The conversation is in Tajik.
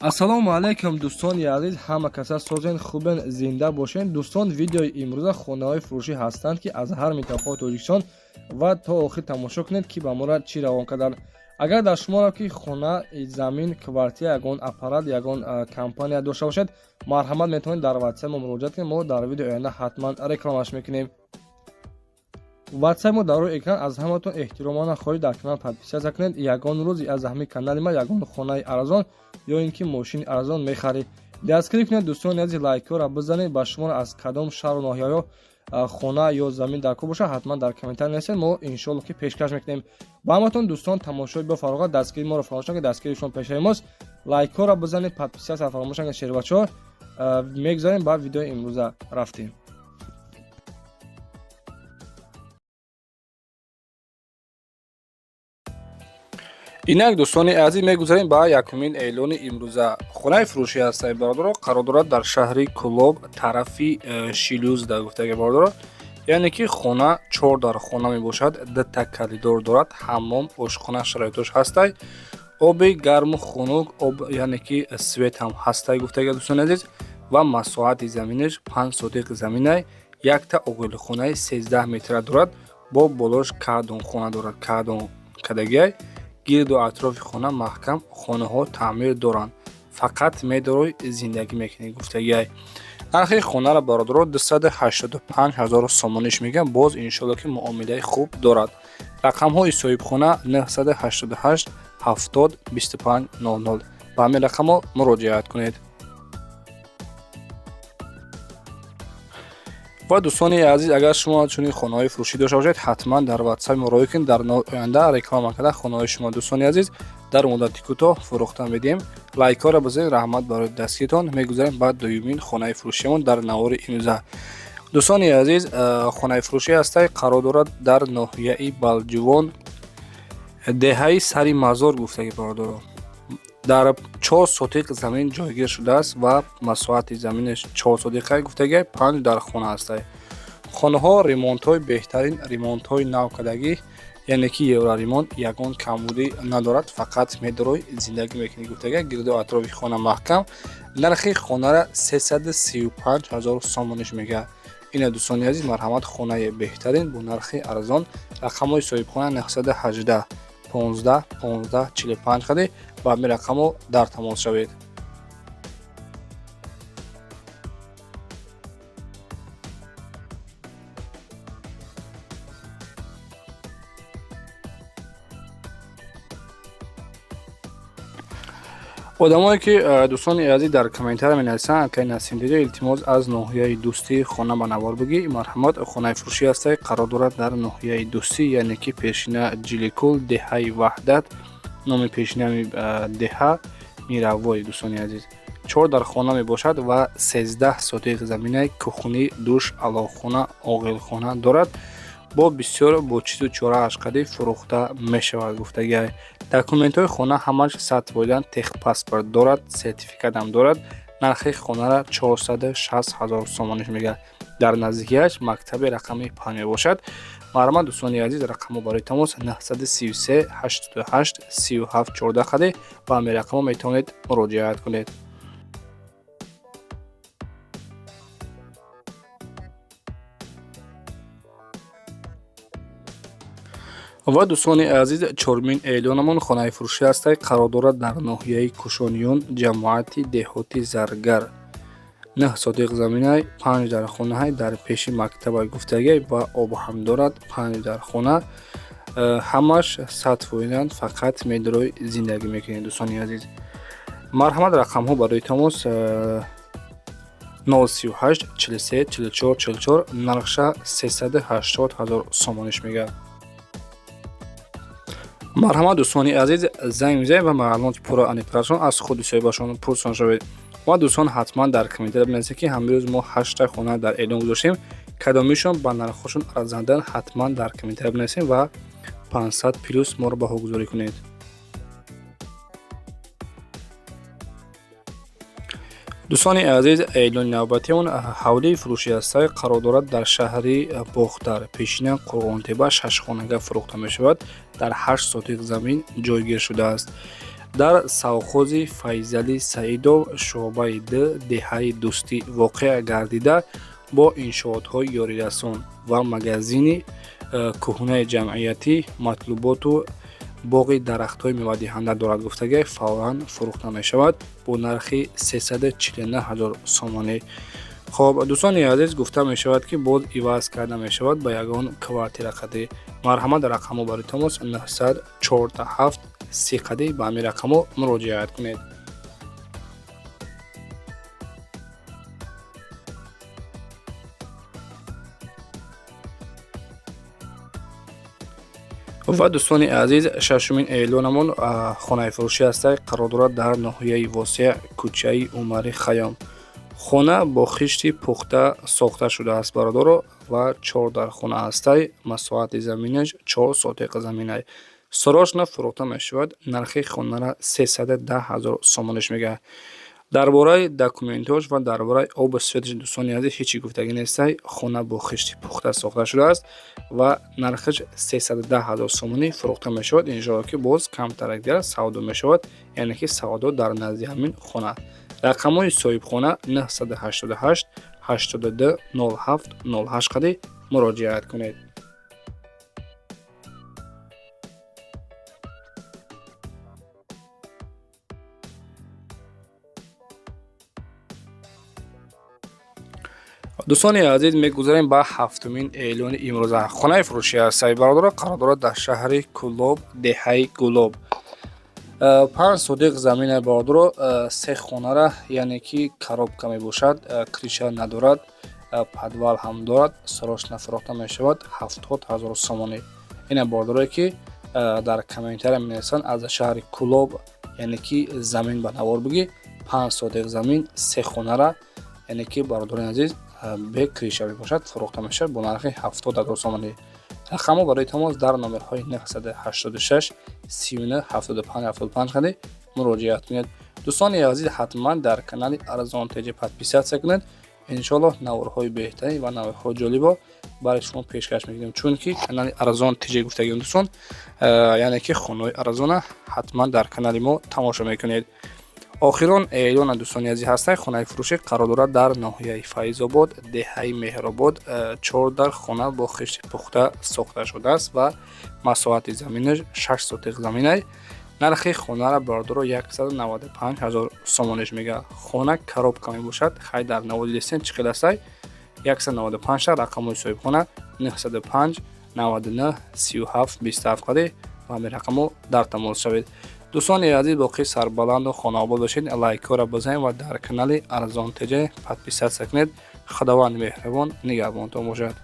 Ассалому алайкум, дӯстони азиз, ҳама каса созен, хубен, зинда бошен. Дӯстон, видеои имрӯза хонаҳои фурӯшӣ ҳастанд, ки аз ҳар минтақаи Тоҷикистон, ва то охир тамошо кунед, ки ба мора чӣ равон карданд. Агар дар шуморо ки хона, замин, квартира, ягон аппарат, ягон компания дошта бошед, марҳамат, метавонед дар ватсап мо муроҷиат кунед. Мо дар видеои оянда ҳатман рекламаш мекунем. Ватсап мо дар рӯи экран. Аз ҳаматон эҳтиромона хоҳиш, дар канал подписаться кунед. Ягон рӯз аз ҳамин канали ма ягон хонаи арзон ё ин ки мошини арзон мехаред. Дастгирӣ кунед, дӯстони азиз, лайкҳоро бизанед. Ба шуморо аз кадом шаҳру ноҳияҳо хона ё замин дар кор бошад, ҳатман дар комментарий нависед, мо иншоалло ки пешкаш мекунем ба ҳаматон. Дӯстон, тамошои бо фароғат, дастгирии моро фаромӯш накунед, дастгирии шумо пешаи мост. Лайкҳоро бизанед, подписаться фаромӯш накунед. Шербачаҳо, мегузарем ба видеои имрӯза, рафтем. Инак, дӯстони азиз, мегузарем ба якумин эълони имрӯза. Хонаи фурӯшӣ ҳастаи, бародаро, қарор дорад дар шаҳри Кӯлоб, тарафи Шилюзда гуфтаги, бародаро. Яъне ки хона чор дар хона мебошад, дута коридор дорад, ҳаммом, ошхона, шароитош ҳастай, оби гарму хунук, об, яъне ки свет ҳам ҳастай гуфтаги, дӯстони азиз. Ва масоҳати заминаш 5 сотиқ заминай, якта оғилхонаи 13 метра дорад, бо болош каъдонхона дорад, каъдон кадагиай, гирду атрофи хона маҳкам, хонаҳо таъмир доранд, фақат медорой зиндагӣ мекунӣ гуфтагиай. Нархи хонаро, бародаро, 285 ҳазору сомониш мегӯям, боз иншолло ки муомилаи хуб дорад. Рақамҳои соҳибхона 988 70 25 00, ба ҳамин рақамҳо муроҷиат кунед. Ва дӯстони азиз, агар шумо чунин хонаҳои фурӯшӣ дошта бошед, ҳатман дар ватсап муроҷиат кунед. Дар оянда реклама карда хонаҳои шумо, дӯстони азиз, дар муддати кӯтоҳ фурӯхта медиҳем. Лайкҳоро бизанед, раҳмат барои дастгиритон. Мегузарем ба дуюмин хонаи фурӯшиамон дар навори имрӯза. Дӯстони азиз, хонаи фурӯшӣ ҳастай, қарор дорад дар ноҳияи Балҷувон, деҳаи Сари Мазор гуфтаги, бародаро. Дар 4 сотиқ замин ҷойгир шудааст ва масоҳати заминаш 4 сотиқа гуфтаги, панҷ дар хона ҳастай. Хонаҳо ремонтҳои беҳтарин, ремонтҳои навкардагӣ, яъне ки евроремонт, ягон камбудӣ надорад, фақат медорой зиндагӣ мекунӣ гуфтага. Гирду атрофи хона маҳкам. Нархи хонара 335 ҳазор сомониш мегӯяд. Ина, дӯстони азиз, марҳамат, хонаи беҳтарин бо нархи арзон. Рақамҳои соҳибхона 918 15 15 45 қади, ба ҳамин рақамҳо дар тамос шавед. Одамое ки, дӯстони азиз, дар комментария менависанд: «Акай Насимдида, илтимос, аз ноҳияи Дӯстӣ хона ба навор бигӣ», марҳамат. Хонаи фурӯшӣ ҳастай, қарор дорад дар ноҳияи Дӯстӣ, яъне ки пешина Ҷиликул, деҳаи Ваҳдат, номи пешинами деҳа Миравой. Дӯстони азиз, чор дар хона мебошад ва 13 сотиқ заминаи кухни, душ, алоқхона, оғилхона дорад, бо бисёр бо чизу чорааш қадӣ фурӯхта мешавад гуфтагиай. Документҳои хона ҳамаш 100%, техпаспорт дорад, сертификатам дорад. Нархи хонара 460 ҳазор сомониш мегӯяд. Дар наздикиаш мактаби рақами 5 мебошад. Марҳамат, дӯстони азиз, рақамҳо барои тамос 933 88 37 14 қади, ба ҳамин рақамҳо метавонед муроҷиат кунед. Ва, дӯстони азиз, чормин эълонамон хонаи фурӯшӣ ҳастай, қарор дорад дар ноҳияи Кушониён, ҷамоати деҳоти Заргар, 9 сотиқ заминай, панҷ дар хонаҳай, дар пеши мактабай гуфтагиай ва об ҳам дорад. Панҷ дар хона, ҳамаш 100%, фақат медорой зиндагӣ мекунед. Дӯстони азиз, марҳамат, рақамҳо барои тамос 038 43 44 44. Нархша 380 ҳазор сомониш мегӯяд. Марҳамат, дӯстони азиз, занг мезанед ва маълумоти пурра аниқтарашон аз худи соҳибашон пурсон шавед. Ва, дӯстон, ҳатман дар комментария бинависед, ки ҳамрӯз мо ҳашта хона дар эълон гузоштем, кадомишон ба нархҳошон арзандан, ҳатман дар комментария бинависед ва 500 плюс моро баҳогузорӣ кунед. Дӯстони азиз, эълони навбатиамон ҳавлии фурӯшӣ ҳастай, қарор дорад дар шаҳри Бохтар, пешина Қурғонтепа, шашхонага фурӯхта мешавад, дар 8 сотиқ замин ҷойгир шудааст. Дар совхози Файзалӣ Саидов, шӯъбаи Д, деҳаи Дӯстӣ воқеъ гардида, бо иншоотҳои ёрирасон ва магазини кӯҳнаи ҷамъиятӣ, матлуботу боғи дарахтҳои мевадиҳанда дорад гуфтагӣ, фавран фурӯхта мешавад бо нархи 349 ҳазор сомонӣ. Хоб, дӯстони азиз, гуфта мешавад, ки боз иваз карда мешавад ба ягон квартира қадӣ. Марҳамат, рақамҳо барои тамос 947 30 қадӣ ба ҳамин рақамҳо муроҷиат кунед. Ва дӯстони азиз, шашумин эълонамон хонаи фурӯшӣ ҳаста, қарор дорад дар ноҳияи Восеъ, кӯчаи Умари Хайём. Хона бо хишти пухта сохта шудааст, бародаро, ва чор дар хона ҳастай. Масоҳати заминаш 4 сотиқ заминай. Срочно фурӯхта мешавад. Нархи хонара 310 ҳазор сомониш мегӯяд. Дар бораи документҳош ва дар бораи обу светаш, дӯстони азиз, ҳечи гуфтагӣ нестай. Хона бо хишти пухта сохта шудааст ва нархаш 310 ҳазор сомонӣ фурӯхта мешавад. Иншоалло, ки боз камтарак дигар савдо мешавад, яъне ки савдо дар назди ҳамин хона. Рақамҳои соҳибхона 988 82 07 08 қадӣ муроҷиат кунед. Дӯстони азиз, мегузарем ба ҳафтумин эълони имрӯза. Хонаи фурӯшӣ ҳастаи, бародаро, қарор дорад дар шаҳри Кӯлоб, деҳаи Гулоб. 5 сотиқ замина, бародаро, се хонара, яъне ки коробка мебошад, крыша надорад, подвал ҳам дорад. Срочно фурӯхта мешавад 70 000 сомонӣ. Ина бародарое, ки дар комментария менависанд, аз шаҳри Кӯлоб, яъне ки замин ба навор бигӣ, 5 сотиқ замин, се хонара, яъне ки, бародарони азиз, бе крыша мебошад, фурӯхта мешавад бо нархи 70 000 сомонӣ. Рақамҳо барои тамос дар номерҳои 986 39 75 75 қади муроҷиат кунед. Дӯстони азиз, ҳатман дар канали Арзон ТЖ подписаться кунед. Иншоаллоҳ, наворҳои беҳтарин ва наворҳои ҷолибо барои шумо пешкаш мекунем, чунки канали Арзон ТЖ гуфтагием, дӯстон, яъне ки хонаҳои арзона ҳатман дар канали мо тамошо мекунед. Охирон эълона, дӯстони азиз, ҳастай. Хонаи фурӯшӣ қарор дорад дар ноҳияи Файзобод, деҳаи Меҳробод. Чор дар хона бо хишти пухта сохта шудааст ва масоҳати заминаш 6 сотиқ заминай. Нархи хонара, бародаро, 195 ҳазор сомониш мегӯяд. Хона коробка мебошад. Хай, дар наводи дестен чӣ хел ҳастай? 195. Рақамҳои соҳибхона 905 99 37 27 қади ва ҳамин рақамҳо дар тамос шавед. Дӯстони азиз, боқӣ сарбаланду хонаобод бошед. Лайкҳоро бизанед ва дар канали Арзон ТЖ подписаться кунед. Худованди меҳрубон нигаҳбонтон бошад.